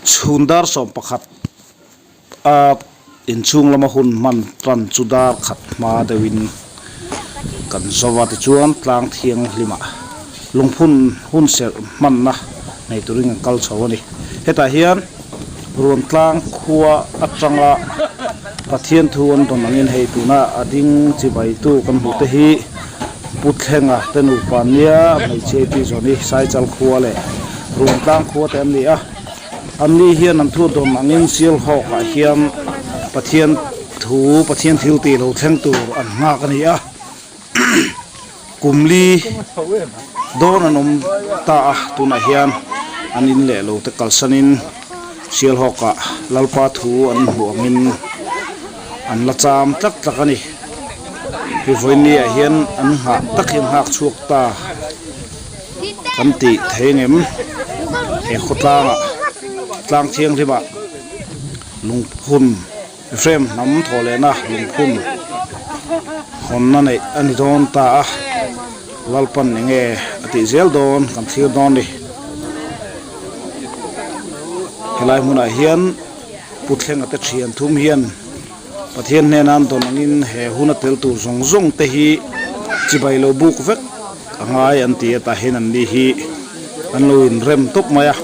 Chhun dar 11 a inchhung lama hun hman tan chu dar khat hma deuhin kan zo a, tichuan tlang thianghlimah lungphun hun serh hmanna nei turin kan kal chho a ni. Hetah hian Ruantlang khua atanga Pathian thu an dawn angin hei tuna a ding chibaitu kan hmuh te hi Pu Thlenga te nupa nia hmeichhia tih zawh ni Saichal khua leh Ruantlang khua te an ni a. Anni hian an thu dawn angin Sialhawkah hian Pathian thu Pathian thil tih lo thleng tur an nghak a ni a. Kumli dawn an awm ta a, tunah hian an in leh lo te kalsanin Sialhawkah Lalpa thu an hmuh angin an la cham tlak tlak a ni. Hei vawiinniah hian an nghah tak hi an nghak chhuak ta kan tih thei ang em? He khawtlangah tlang thianghlimah lungphun Ephraim hnam thawh lehna lungphun hawnna neih a ni dawn ta a, Lalpan enge a tih zel dawn kan thlir dawn ni. Helai hmunah hian Pu Thlenga te thian thum hian Pathian hnena an dawn angin he huna tel tur zawng zawng te hi chibai lo buk vek a ngai an ti a, tah hian an ni hi an lo inrem tawp mai a,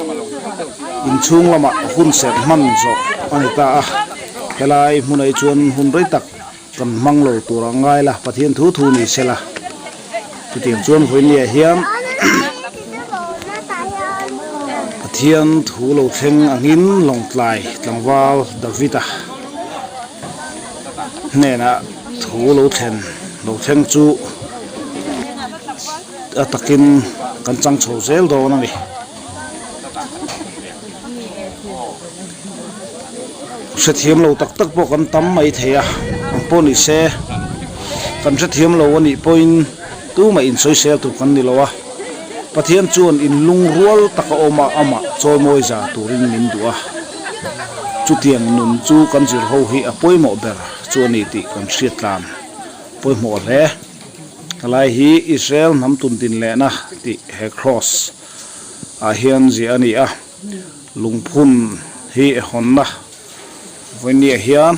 inchhung lamah hun serh hman zawh a ni ta a, helai hmunah hi chuan hun rei tak kan hmang lo tur a ngai la, Pathian thu thu ni se la, chutiang chuan vawinia hian Pathian thu lo thleng angin Lawngtlai tlangval David-a hnenah thu lo thlen lo thleng chu a takin kan chang chho zel dawn a ni. Hrethiam lo tak tak pawh kan tam mai thei a, ang pawh ni se kan hrethiam lo a nih pawhin tumah insawisel tur kan ni lo a, Pathian chuan inlungrual taka awm a amah chawimawi za turin min duh a, chutiang nun chu kan zir ho hi a pawimawh ber chu a ni tih kan hriat tlan pawimawh hle. Helai hi Israel hnam tundin lehna tih he cross ah hian ziah a ni a. Lungphun hi hawnna vawinia hian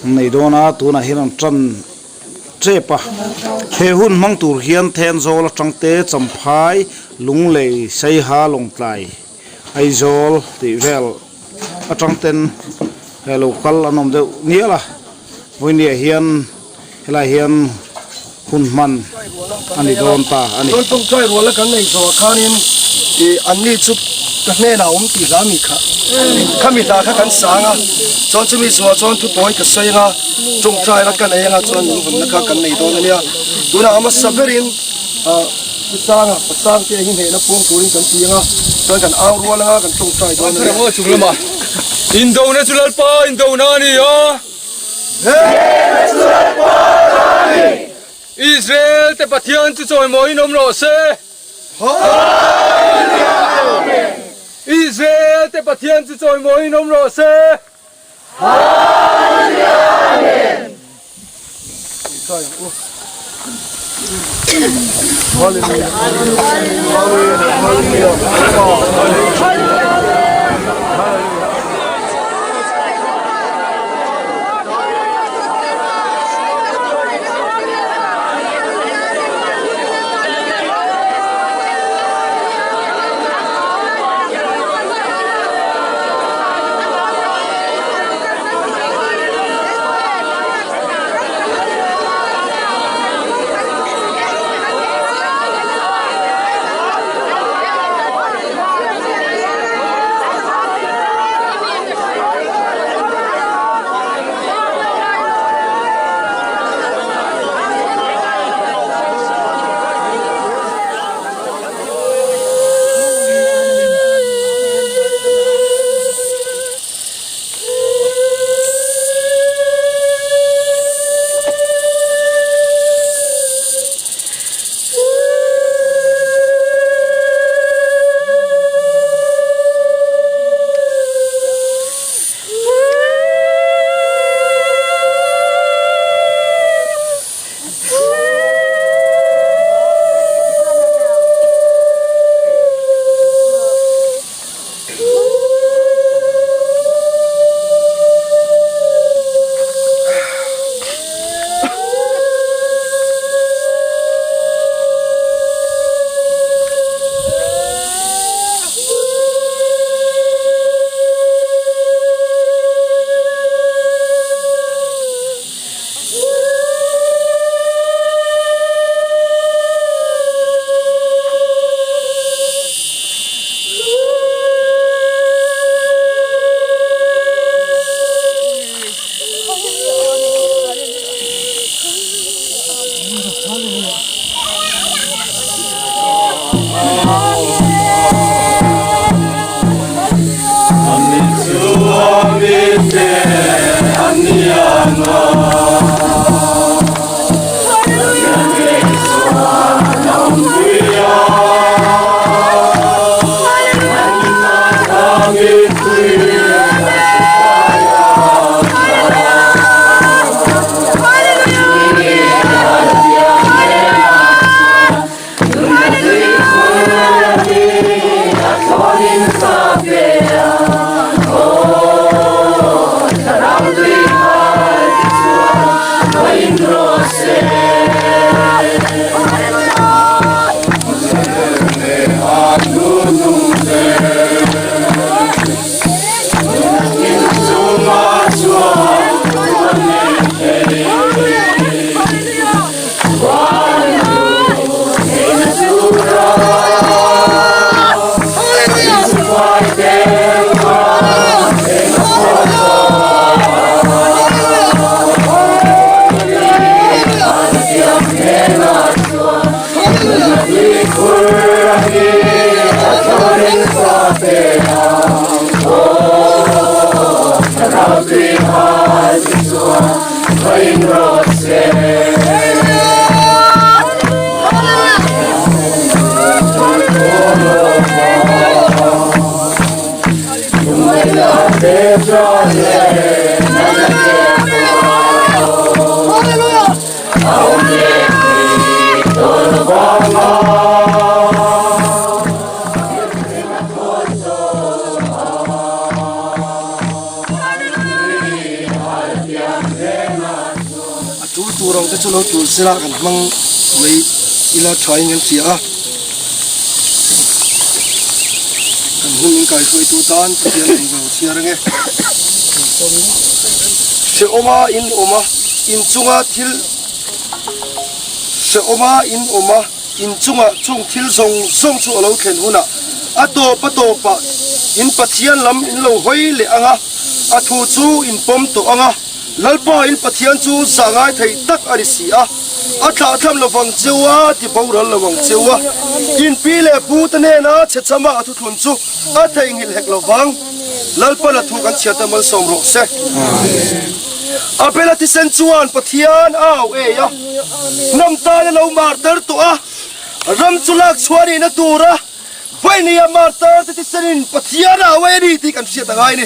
an nei dawn a, tunah hian an tan tep a, he hun hmang tur hian Thenzawl atang te Champhai, Lunglei, Saiha, Lawngtlai, Aizawl tih vel atang ten he lo kal an awm deuh nial a, vawinia hian helai hian hun hman a ni dawn ta a ni. Chuan tawngtai ruala kan nei zawh ah khanin ih an ni chu ka hnenah a awm tih hla mi kha khami hla kha kan sang a, chuan chumi zawh ah chuan thutawi ka sawi anga tawngtai la ka nei anga chuan min hawnna kha kan nei dawn a nia. Tunah a hmasa berin ah Pu Sanga, Pa Sangte hi hnehna puang turin kan ti anga chuan kan au rual anga kan tawngtai dawn a nia. Indona chu Lalpa indona a ni a. Israel te Pathian chu chawimawiin awm rawh se. Israel te Pathian chu chawimawiin awm rawh se. Hallelujah. Hallelujah. Hallelujah. A tul tur ang te chu lo tul sela kan hmang mai ila thain kan hria a, kan hun in kaihruaitu tan Pathian thu ka lo chhiar ange. Hrehawma in awm a, inchunga thil Hrehawma in awm a, inchunga chung thil zawng zawng chu a lo thlen hunah a tawp a tawpah in Pathian lam in lo hawi leh ang a, a thu chu in pawm tawh ang a. Lalpa in Pathian chu zah ngai theih tak a ni si a, a thlahthlam lo vang cheu a, ti boral lo vang cheu a, in pi leh pu te hnena chhe chama a thuthlun chu a theihnghilh hek lo vang. Lalpan a thu kan chhiat a malsawm rawh se. Abela thisen chuan Pathian a au ei a, hnam tan a lo mar tar tawh a, ram chu lak chhuah nihna tura Vawinia martar te thisenin Pathian a awai a ni tih kan hriat a ngai a ni.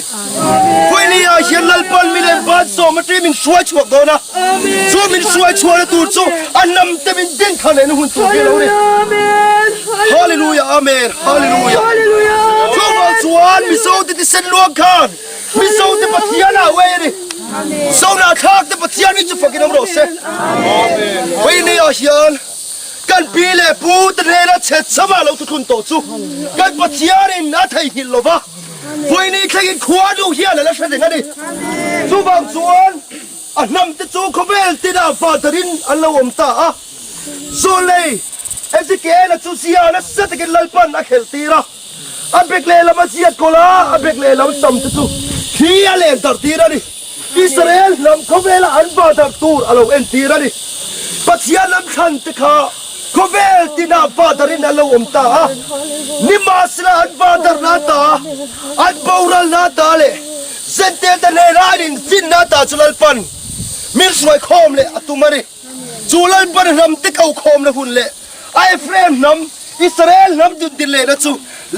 Vawinia hian Lalpan mi leh ban sawm atangin min hruai chhuak dawn a, chu min hruai chhuahna tur chu a hnam te min din thar lehna hun tur hi a lo ni. Hallelujah Amen Hallelujah Chuvang chuan Mizo te thisen luang khan Mizo te Pathian a awai a ni. Zohnahthlak te Pathian hi chu fakin awm rawh se. Vawinia hian Kan pi leh pu te hnena chhe chama lo thuthlun tawh chu kan Pathianin a theihnghilh lo va, vawiini thlengin khua duh hian a la hre reng a ni. Chuvang chuan a hnam te chu khawvel tinah vahdarin an lo awm ta a. Zawlei Ezekiela chu zia nasa takin Lalpan a khelh tir a, a bek lehlam a ziat kawlh a, a bek lehlam sam te chu thli a len darh tir a ni. Israel hnam khawvela an vahdarh tur a lo entir a ni. Pathian lam thlan te kha khawvel tinah vahdarhin an lo awm ta a, nimahsela an vahdarhna ata, an boralna ata leh Zentelte hnena an infinna ata chu Lalpan min hruaikhawm leh a tum a ni. Chu Lalpan hnam te kokhawmna hun leh A Ephraim hnam, Israel hnam dundin lehna chu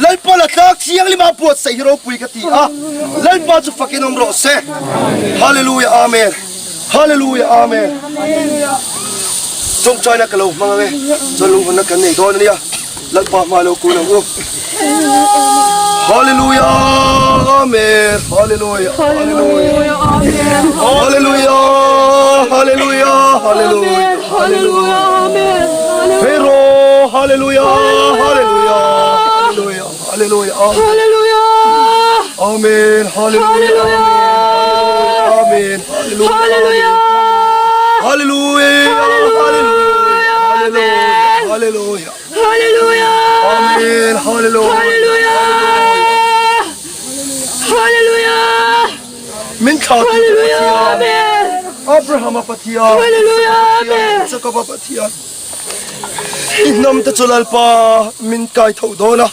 Lalpa la tlak thianglima buatsaih hi ropui ka ti a, Lalpa chu fakin awm rawh se. Hallelujah Amen Hallelujah Amen Tawngtaina ka lo hmang ang e, chuan lunghawnna kan nei dawn a nia, Lalpa hma lo kun ang u. Hallelujah Amen Hallelujah Hallelujah Hallelujah Hallelujah Hallelujah Hallelujah Amen Pharaoh Hallelujah Hallelujah Hallelujah Hallelujah Hallelujah Amen Hallelujah Amen Hallelujah Hallelujah Hallelujah Hallelujah Hallelujah Hallelujah Amen Hallelujah Hallelujah Hallelujah Min thlah tu Hallelujah Pathian Amen Abraham a Pathian Hallelujah Amen Jacob a Pathian I hnam te chu Lalpa min kai tho dawn a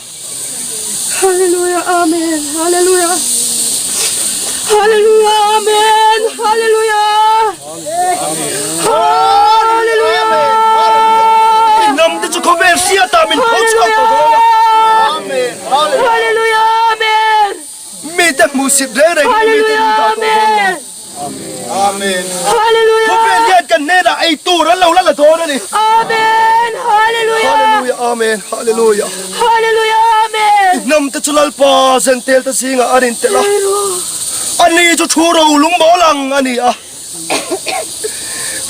Hallelujah Amen Hallelujah Hallelujah Amen Hallelujah Hallelujah I hnam te chu khawvel hriatah min tho chhuak tawh dawn a Amen Hallelujah Amen Mite hmuhsit reng reng hi mite duh dah tawh dawn lo. Amen. Hallelujah. Khawvel hian kan hnenah ei tur an lo la la dawn a ni. Amen. Hallelujah. Hallelujah. Amen. Hallelujah. Hallelujah. Amen. I hnam te chu Lalpa zentel te zingah an intelh a. Ani chu thu ro lungmawl ang a ni a.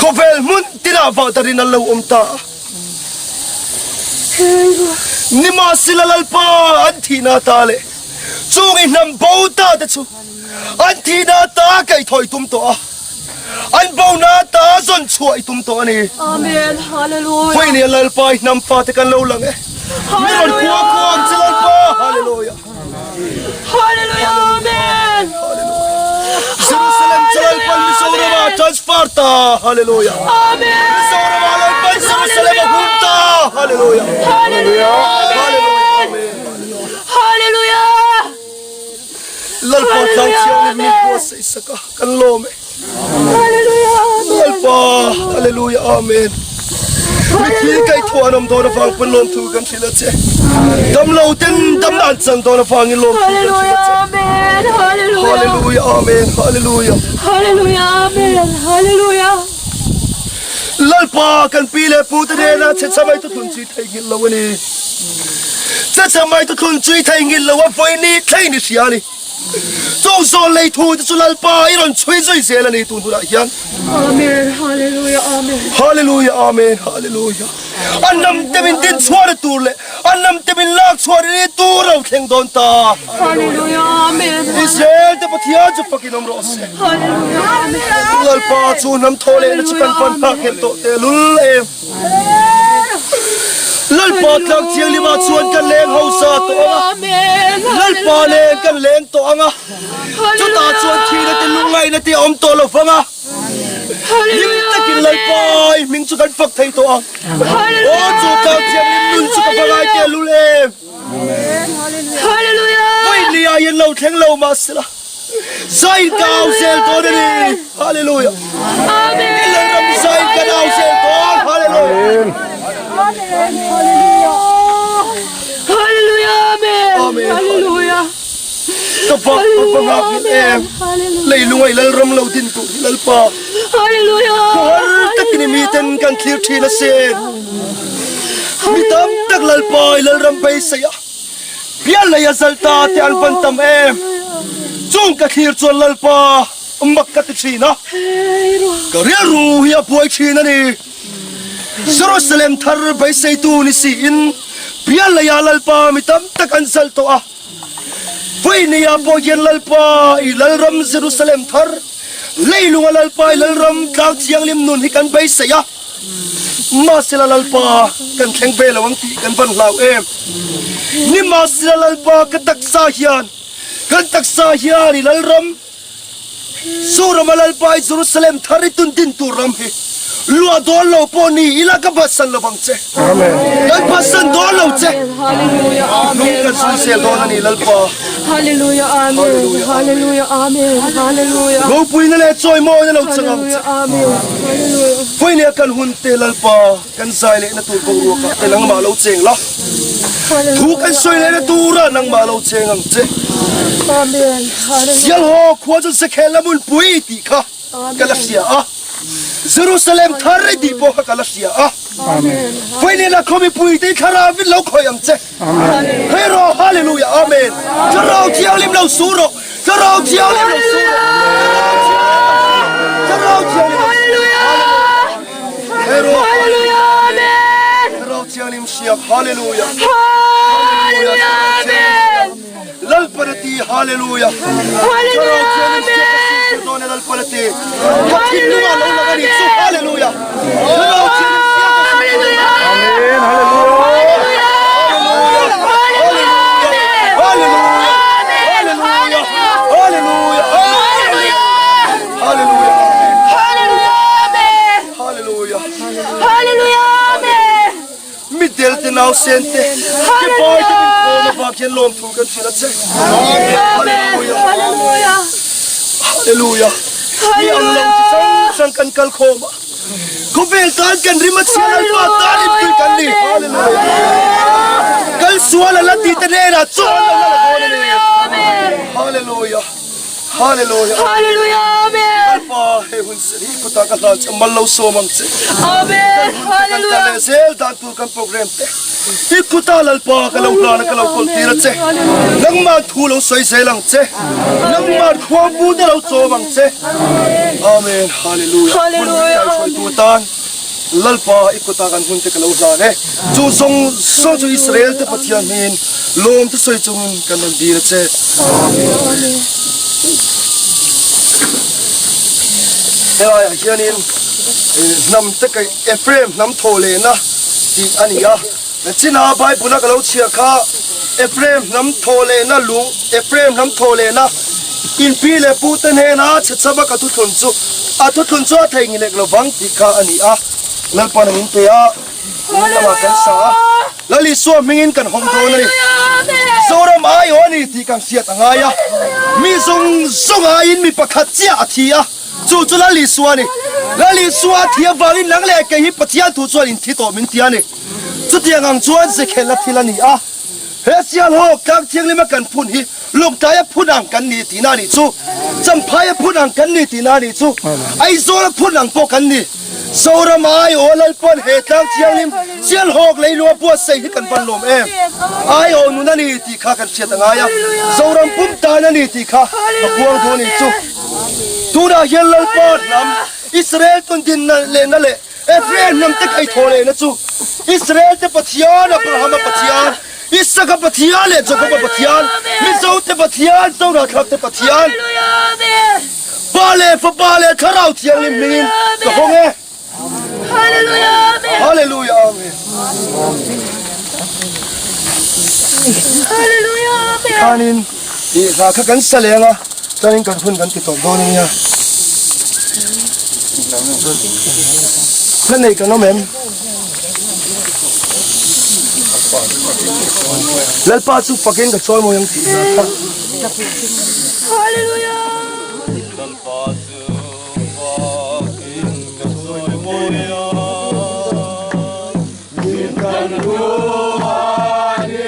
Khawvel hmun tinah vahdarin an lo awm ta a. Nimahsela Lalpa an thihna ta leh chung i hnam bo ta te chu an thihna ta kaihthawh i tum tawh a, an bona ta zawn chhuah i tum tawh a ni. Amen. Hallelujah. Vawiin hi Lalpa i hnam fate kan lo lang e. Mi rawn khua khua ang che Lalpa. Hallelujah. Hallelujah. Amen. Jerusalem chu Lalpan Mizoram ah transfer ta. Hallelujah. Amen. Mizoram ah Lalpan Jerusalem a hum ta. Hallelujah. Hallelujah. Hallelujah. Hallelujah. Lalpa tlang thianghlim min buatsaih sak a, kan lawm e. Lalpa, Hallelujah, Amen. Mithi kaihthawh an awm dawn avang pawn lawmthu kan hrilh a che. Damlo ten damna an chan dawn avangin lawmthu kan hrilh a che. Hallelujah, Amen, Hallelujah. Hallelujah, Amen, Hallelujah. Lalpa kan pi leh pu te nena che chamai tu thun chui theihnghilh lo a ni. Che chamai tu thun chui theihnghilh lo a vawi ni thlei ni hria a ni. Chung zawn lei thu te chu Lalpa i rawn chhui zui zel a ni tun hunah hian. Amen, Hallelujah, Amen. Hallelujah, Amen, Hallelujah. A hnam te min din chhuahna tur leh a hnam te min lak chhuahna ni tur lo thleng dawn ta. Hallelujah, Amen. Israel te Pathian chu fakin awm rawh se. Hallelujah, Amen. Lalpa chu hnam thaw lehna chu kan pan nghak nghet tawh teh lul em. Lalpa tlang thianghlimah chuan kan leng hausa tawh ang a, Lalpa nen kan leng tawh ang a, chutah chuan thihna te lungngaihna te a awm tawh lo vang a, hlim takin Lalpa i hming chu kan fak thei tawh ang. Aw chu tlang thianghlim nun chu ka va ngai teh lul em! Vawiin ah hian lo thleng lo mahsela zai ka au zel dawn a ni. Hallelujah. I Lalram zai kan au zel dawn. Hallelujah. Hallelujah. Amen. Hallelujah. Ka va ka va ngak nghet em. Leilung ai Lalram lo din tur hi Lalpa. Hallelujah. Khawhar takin i miten kan thlir thin asin. Mi tam tak Lalpa i Lalram beisei a, bial lei a zal ta te an van tam em. Chung ka thlir chuan Lalpa mak ka ti thin a, ka rilru hi a buai thin a ni. Jerusalem thar beiseitu ni siin bial lei ah Lalpa mi tam tak an zal tawh a. Vawinia pawh hian Lalpa i Lalram Jerusalem thar leilunga Lalpa i Lalram tlang thianghlim nun hi kan beisei a. Mahsela Lalpa kan thleng ve lo ang tih kan van hlau em. Nimahsela Lalpa ka taksa hian kan taksa hian i Lalram Zorama Lalpa i Jerusalem thar i tun din tur ram hi luah dawn lo pawh ni ila ka batsan lovang che. Kan batsan dawn lo che. Nung kan zui zel dawn a ni Lalpa. Hallelujah Amen Hallelujah Amen Hallelujah Ropuina leh chawimawina lo chang ang che. Amen Hallelujah Vawinia kan hun te Lalpa kan zai lehna tur boruakah te nangmah lo cheng la. Thu kan sawi lehna turah nangmah lo cheng ang che. Amen Hallelujah Sialhaw khua chu Zekhel la hmunpui tih kha ka la hria a. Jerusalem thar i tih pawh kha ka la hria a. Vawinia khaw mipui te thlarau in lo khawih ang che. Hei rawh Hallelujah Amen Thlarau Thianghlim lo su rawh Thlarau Thianghlim lo su rawh Thlarau Thianghlim lo su rawh Hei rawh Hallelujah Amen Thlarau Thianghlim siak Hallelujah Hallelujah Amen Lalpanati Hallelujah Hallelujah Amen Lalpanati Ka thinlungah lo lang a ni chu Hallelujah Thlarau Thianghlim siak Hallelujah Amen Hallelujah Hallelujah Hallelujah Hallelujah Hallelujah Hallelujah Hallelujah Amen Mitdel te nausen te Kepai te min khawm avang hian lawmthu kan hrilh a che. Amen Hallelujah Hallelujah Hallelujah Mi ang lo chi hrang hrang kan kal khawm a. Khawvel tan kan rim a chhia Lalpa tan in tui kan ni. Hallelujah Kal sual a la ti te hnenah chuan lo la la dawn a ni. Hallelujah Hallelujah Hallelujah Amen Lalpa hei hun sen hi kutah ka hlan che mal lo sawm ang che. Amen Kan hun te kan kal Hallelujah leh zel dan tur kan program te i kutah Lalpa ka lo hlan a ka lo kawl tir a che. Nangman thu lo sawi zel ang che. Nangman khuangpu te lo chawm ang che. Amen Hallelujah Hallelujah Hun kan hruaitu atan Lalpa i kutah kan hun te ka lo hlan e. Chu zawng zawng chu Israel te Pathian hmingin lawm te sawi chungin kan rawn dil a che. Amen. Helaiah hianin hnam te kaih Ephraim hnam thaw lehna tih a ni a. China Bible a ka lo chhiar kha Ephraim hnam thaw lehna lung Ephraim hnam thaw lehna inpi leh pu te hnena chhechham a ka thuthlun chu a thuthlun chu a theihnghilh lovang tih kha a ni a. Lalpan a min pe a. Hmun lamah kan sa a, Lal Isua hmingin kan hawng dawn a ni. Zoram aiawh a ni. ni tih kan hriat a ngai a. Mi zawng zawng aiin mi pakhat chiah a thi a, chu chu Lal Isua a ni. Lal Isua a thi avangin nang leh kei hi Pathian thu chuan inthi tawh min ti a ni. Chutiang ang chuan zekhelna thil a ni a. He Sialhawk tlang thianghlima kan phun hi Lawngtlaia phun ang kan ni tihna a nih chu. Champhaia phun ang kan ni tihna a nih chu. Aizawla phun ang pawh kan ni. Zoram aiawh Lalpawn he tlang thianghlim Sialhawk leilunga buatsaih hi kan van lawm em? Aiawh nun a ni tih kha kan hriat a ngai a, Zoram pum tan a ni tih kha ka puang duh a nih chu. Tunah hian Lalpa hnam Israel tundinna lehna leh Ephraim hnam te kaihthawh lehna chu Israel te Pathian, Abrahama Pathian, Isaka Pathian leh Jakoba Pathian, Mizo te Pathian, Zohnahthlak te Pathian, Pa leh Fapa leh Thlarau Thianghlim hmingin ka hawng e. Hallelujah Amen. Tikhanin i hla kha kan sa leng a, chuanin kan hun kan ti tawp dawn a nia. Hla nei kan awm em? Lalpa chu fakin ka chawi mawi ang tih hla kha. Lalpa chu fakin ka chawi mawi ang. Min kan duh a ni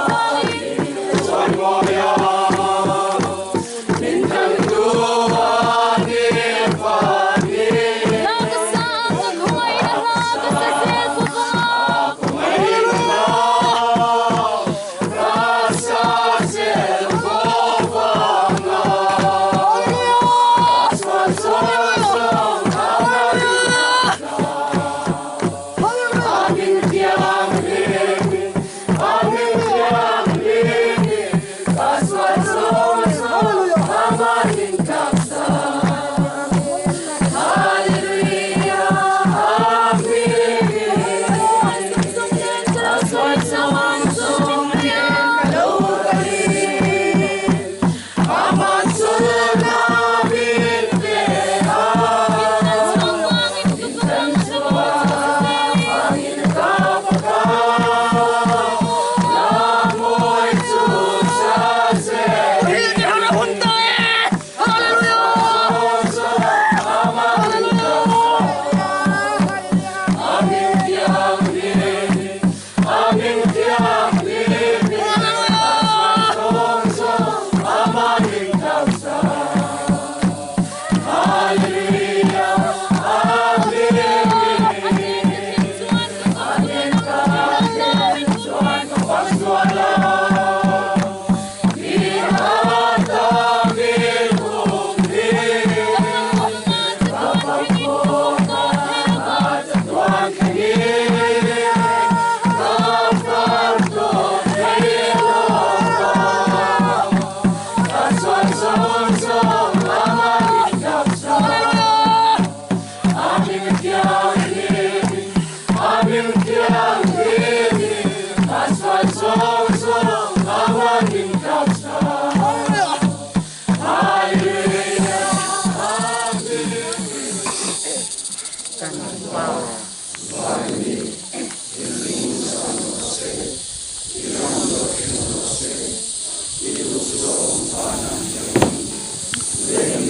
vangin.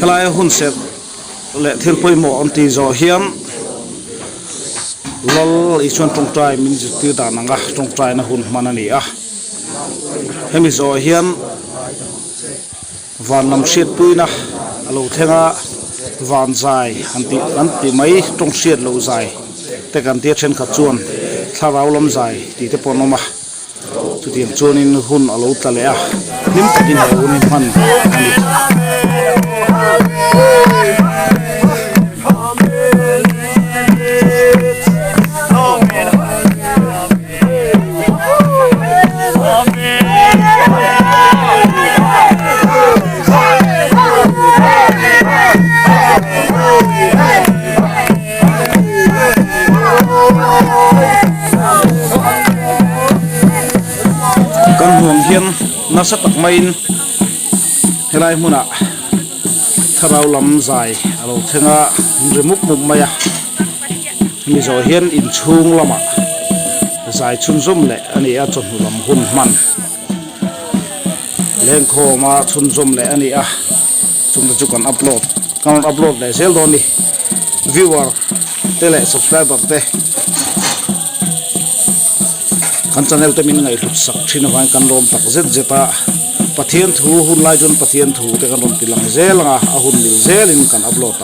Helaia hun serh leh thil pawimawh an tih zawh hian Lal Isuan tawngtai min zirtir dan anga tawngtaina hun hman a ni a. Hemi zawh hian van lam hriatpuina a lo thleng a, van zai han tih kan tih mai tawng hriat loh zai te kan tia thenkhat chuan thlarau lam zai tih te pawh an awm a. Chutiang chuanin hun a lo tla leh a, hlim takin he hun hi hman a ni. Kan hmuh ang hian nasa tak maiin helai hmunah thlarau lam zai a lo thleng a, an ri mup mup mai a, hemi zawh hian inchhung lamah zai chhunzawm leh a ni a, chawhnu lam hun hman lengkhawma chhunzawm leh a ni a, chungte chu kan upload kan rawn upload leh zel dawn a ni viewer te leh subscriber te kan channel te min ngaihhlut sak thin avangin kan lawm tak zet zet a Pathian thu hun lai chuan Pathian thu te kan rawn ti lang zel ang a a hun mil zelin kan upload ang.